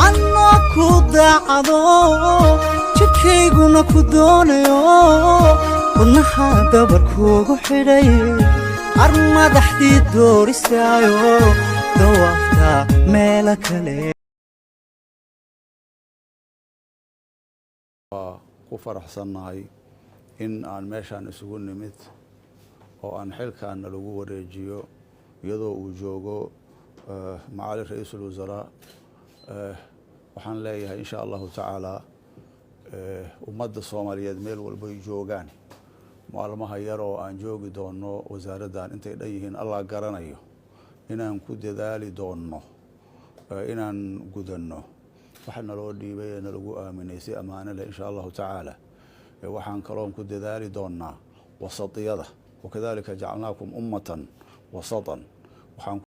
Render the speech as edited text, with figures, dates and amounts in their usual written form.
Anoo ku daacado, jidhkayguna ku doonayo, wadnaha dabarkuugu xidhay, ar madaxdii doorisaayo dawaafta meelo kale. Waa ku faraxsannahay in aan meeshaan isugu nimid oo aan xilkaana lagu wareejiyo, iyadoo uu joogo macaali ra-iisul wasaraa. Waxaan leeyahay, insha Allahu tacaala, ummadda Soomaaliyeed meel walbay joogaan, maalmaha yar oo aan joogi doono wasaaraddan, intay dhan yihiin Allah garanayo, inaan ku dadaali doonno inaan gudanno waxa naloo dhiibay ee nalagu aaminay si ammaano leh, insha Allahu tacaala. Waxaan kaloon ku dadaali doonaa wasatiyada. Wakadalika jacalnaakum ummatan wasatan. Waxaan